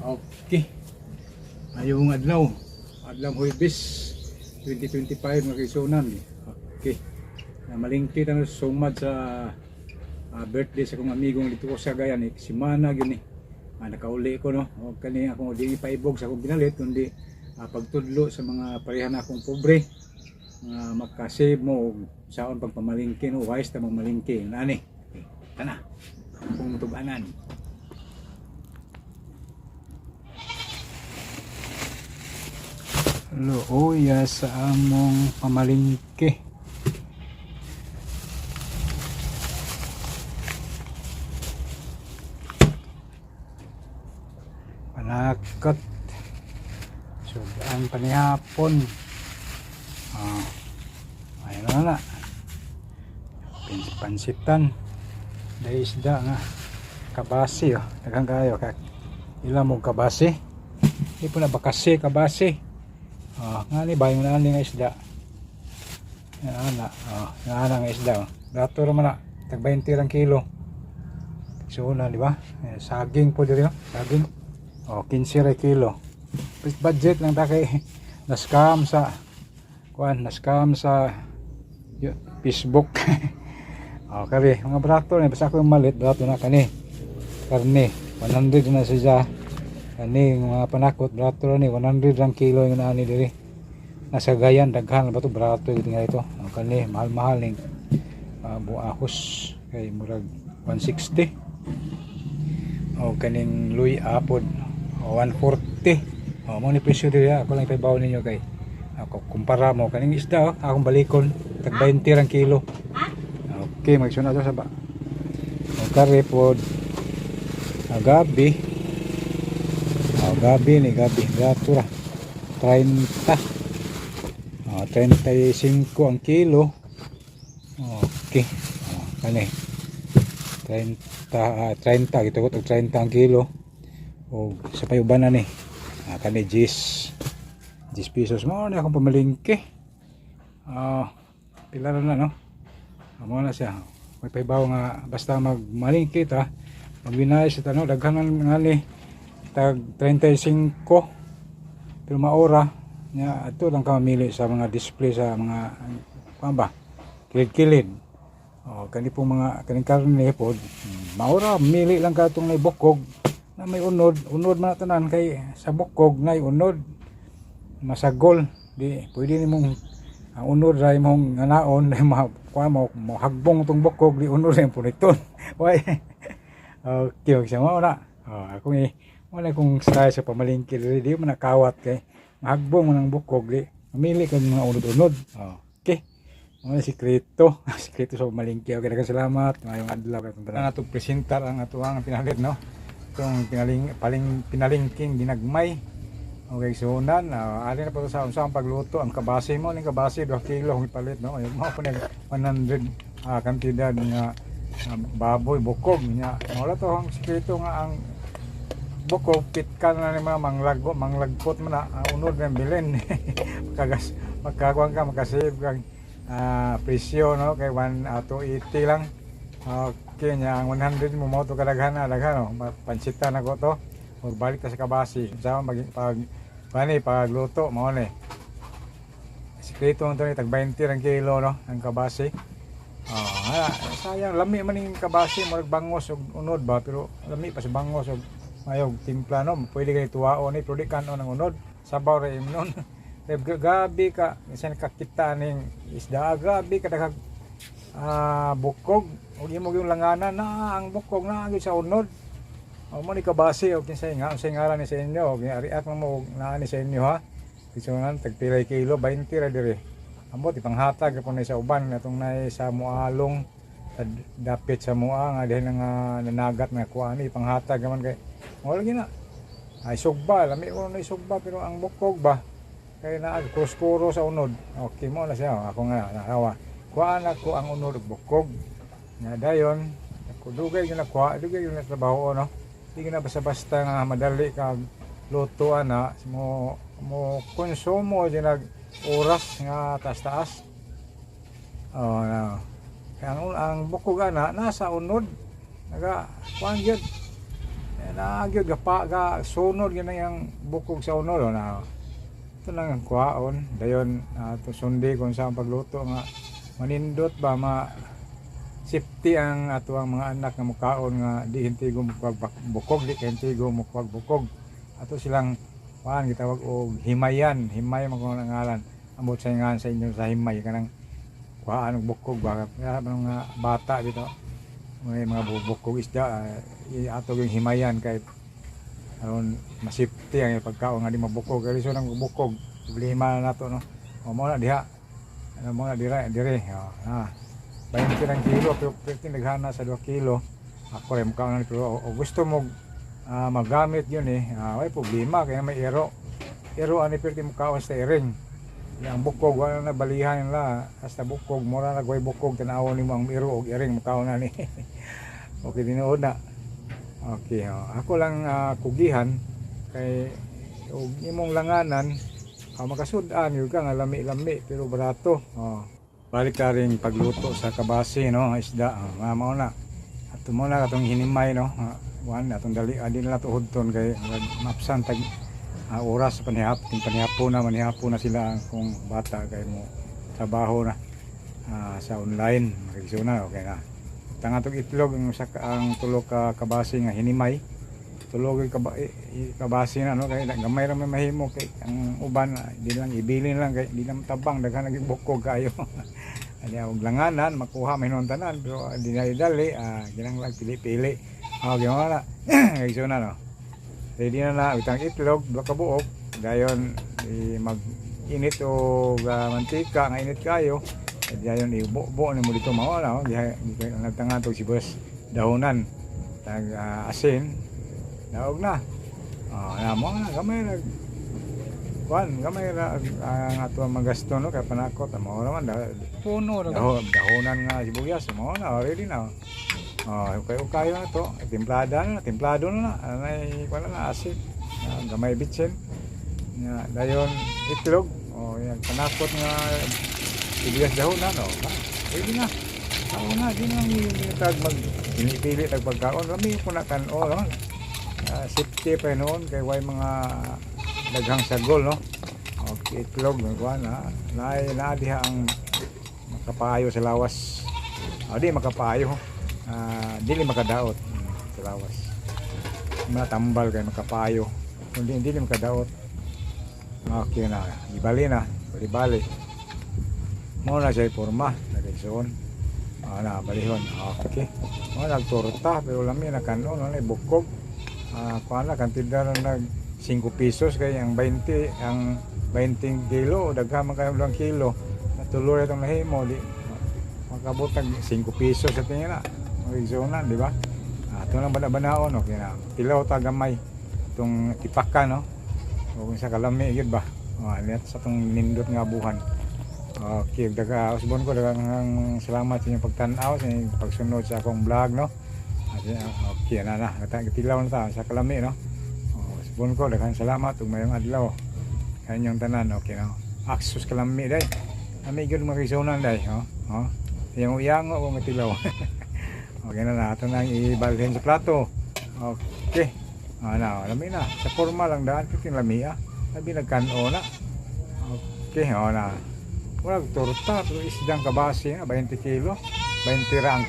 Okay. Ayong adlaw. Adlaw Huwebes 2025, mga kaigsuonan. Okay. Namalingki ta sumad sa birthday sa akong amigong dito ko sa Gayan eh. Simana gyud ni. Nakauli ko, no. O kani akong di paibog sa akong pinalit kundi pagtudlo sa mga pareha na akong pobre nga makasave mo og saon pagpamalingki, no, wise ta magmalingki nani. Okay. Tana. Akong tubanan. Luoya sa among pamalingke. Panakot. Sudan panihapon. Ah, ayun na na. Pansitan. Dahil isda nga. Kabasi oh. Daghang kayo. Kak ila mo kabasi. Di po na bakasi kabasi. Ah, nga ni bayo na ni nga isda. Nga ana, oh, nga ana nga isda. Oh. Dato ra man na, tag 20 lang kilo. So na, di ba? Eh, saging po diri, oh. Saging. Oh, 15 ra kilo. Budget lang ta kay na scam sa kuan, na scam sa Facebook. Oh, kari mga brato ni, basta ako yung malit brato na kani. Karne 100 na siya. Kani mga panakot brato ra ni, 100 lang kilo yung naani diri. Nasa gayan daghan ba to brato gid nga ito. Oh, kani mahal-mahal ning buahos kay murag 160. O kaning luy apod, o 140. O mo ni presyo diri, ako lang ipabaw ninyo kay ako kumpara mo kaning isda, oh, akong balikon tag 20 rang kilo. Okay, magsunod sa ba. O kare pod gabi. O gabi ni gabi gato ra. 30. O 35 ang kilo. Okay. O kani 30, 30 gitugot og 30 ang kilo. O sa payuban na ni. Kani 10 10 pesos mo ni akong pamalingke. Pila ra na, no? Amo na siya. May pahibaw nga basta magmalingke ta, magbinay sa tano daghan man nga ni tag 35 pero maora nya ato lang ka mamili sa mga display sa mga kuan ba kilid-kilid. Oh, kani pong mga kaning karne pod, maora mili lang ka itong nay bukog na may unod, unod man na tanan kay sa bukog nay unod masagol di pwede nimong ang unod ra imong nganaon dahil ma kuan mo mo hagbong tong bukog di unod ra imong puniton. Way. Okay, og siya mao na. Oh, ako ni wala kong style sa pamalingki diri, di man nakawat kay mahagbong man ang bukog di mamili kag mga unod-unod. Oh, okay. Mga sikreto, sikreto sa pamalingki. Okay, daghang salamat. Maayong adlaw katong tanan. Ato presentar ang atuang pinalit, no. Itong pinaling paling pinalingking ginagmay. Okay, so nan, ali na po sa unsang pagluto ang kabase mo ning kabase 2 kilo kung ipalit, no. Ay mao po nag 100 kantidad nga baboy bukog nya. Wala to ang sikreto nga ang bukog pit ka na ni mga manglago manglagkot man na ang unod ng bilin. Makagas makakuan ka makasave kang presyo, no, kay 1 280 lang. Okay nya ang 100 mo mo to kadaghan na daghan, no. Pansita na ko to. Magbalik ta sa kabasi. Sa mag pag kani pagluto mao ni. Sikreto to ni tag 20 ang kilo, no, ang kabasi. Oh, sayang lami man ning kabasi, murag bangos ug unod ba, pero lami pa sa bangos ug mayog timpla, no. Pwede kay tuwaon ni pero di kanon ang unod. Sabaw ra imnon. Kay gabi ka bisan kakita ning isda, grabe ka daghag bukog ug imo yung langanan na ang bukog na gyud sa unod. O mo ni kabase og kinsay nga unsay ngalan ni sa inyo og react mo og naa ni sa inyo ha. Kiso nga tag pilay kilo, 20 ra diri. Ambot ipanghatag ra po ni sa uban atong nay sa Mualong sa dapit sa Mua nga diha nga nanagat nga kuan ni ipanghatag naman kay mo lagi na. Ay sugba, lami ko na sugba pero ang bukog ba kay naa kuskuro sa unod. Okay mo na siya ako nga nakawa. Kuan ako ang unod ug bukog. Nga dayon ako dugay gyud na kuha, dugay gyud na trabaho, no. Di ka na basta-basta nga madali ka luto ana mo mo konsumo di nag oras nga taas-taas. Oh, no. Kaya ang bukog ana nasa unod naga kuan gyud. Na gyud gapa ga sunod gyud na yang bukog sa unol, oh, na. Ito lang ang kuhaon. Dayon ato sundi kung sa pagluto nga manindot ba, ma safety ang ato ang mga anak nga mukaon nga di hintigo mukuhag bukog, di hintigo mukuhag bukog. Ato silang kuan, gitawag og himayan, himay man kuno ang ngalan. Ambot sa ngalan sa inyo sa himay, kanang kuhaan og bukog ba, kaya mga bata dito may mga bubukog isda, ato yung himayan kay aron masafety ang pagkaon nga di mabukog, kay lisod ang bukog, problema na nato, no? O mo na diha, ano mo na dire dire, oh, na 20 lang kilo, pero pwede naghana sa 2 kilo. Ako rin mukha na, pero o gusto mo magamit yun eh, ay problema kaya may ero ero ani perti mukaon sa iring. Ang bukog wala na balihan nila, hasta bukog mura na goy bukog, tan-awon nimo ang ero og iring mukaon na ni. Okay, tinuod na. Okay, oh. Ako lang kugihan kay og imong langanan, makasud-an yun ka nga lami-lami pero barato. Oh. Balik ka rin pagluto sa kabasi, no, isda, oh, mga mao na. Ato mo na katong hinimay, no. Kuan atong dali adi na to hudton kay mapsan tag oras panihap panihapon na, manihapon na sila kung bata kay mo trabaho na sa online makigsunan, okay na. Tanga tong itlog ang sa ang tulo ka kabasi nga hinimay. Tulo ka kabasi na, no, kay gamay ra may mahimo kay ang uban di lang ibilin lang kay di lang tabang, daghan lagi bukog kayo. Ani og langanan makuha may hinuon tanan, pero di na dali, kinahanglan pili-pili. Ah, okay na. Kay na, no. Ready na na itang itlog, duha ka buok. Dayon mag init og mantika nga init kayo. Dayon ibubo nimo dito, mao na, oh. Diha nagtangan tog sibuyas dahonan. Tag asin. Daog na. Oh, na mo na gamay nag kuan, gamay ra ang ato ang magasto, no, kay panakot mao ra man da, Puno ra. Dahonan nga sibuyas mao na, ready na. Oh, okay, okay na to. Timplada na, timplado na na. Anay kuan na asin. Gamay bitsin. Nga dayon itlog. Oh, yan panakot nga sibuyas dahonan, oh. Ba, ready na. Ako na, di na lang yung tag mag pinipili tag pagkaon. Lami po na kan-o, no? Safety pa noon kay way mga daghang sagol, no? Okay, itlog, kuan na. Naay naa diha ang makapayo sa lawas. Ah, di makapayo. Dili makadaot sa lawas. Mga tambal kay makapayo. Kundi dili makadaot. Okay na, ibali na, bali-bali. Mo na siya porma, nagigsoon. Na balihon. Okay. Mo nagtorta pero lami na kanon, no, bukog. Kuan na kantida na nag 5 pesos kay ang 20, ang 20 kilo daghan man kayo 2 kilo. Natuloy itong nahimo di makabot tag 5 pesos sa tingin na. Magigsoon, di ba? Ito lang bana-banaon, okay na. Tilaw ta gamay itong tipakan, no. O kung sa kalami gyud ba. Oh, sa tong nindot nga buhan. Okay, daga usbon ko, daghang salamat sa inyong pagtan-aw, sa inyong pagsunod sa akong vlog, no. Okay na na, tilaw na ta sa kalami, no. Oh, usbon ko, daghang salamat ug mayong adlaw sa inyong tanan, okay na. Aksus kalami day. Lami gyud mga kisunan day, oh. Oh. Yang uyango ko nga tilaw. Okay na na, ato nang ibalhin sa plato. Okay. Ah, na, lami na. Sa forma lang daan, piting lami ah. Labi nagkan-o na. Okay, oh na. Wala torta, pero isdang kabase na, 20 kilo. 20 ra ang.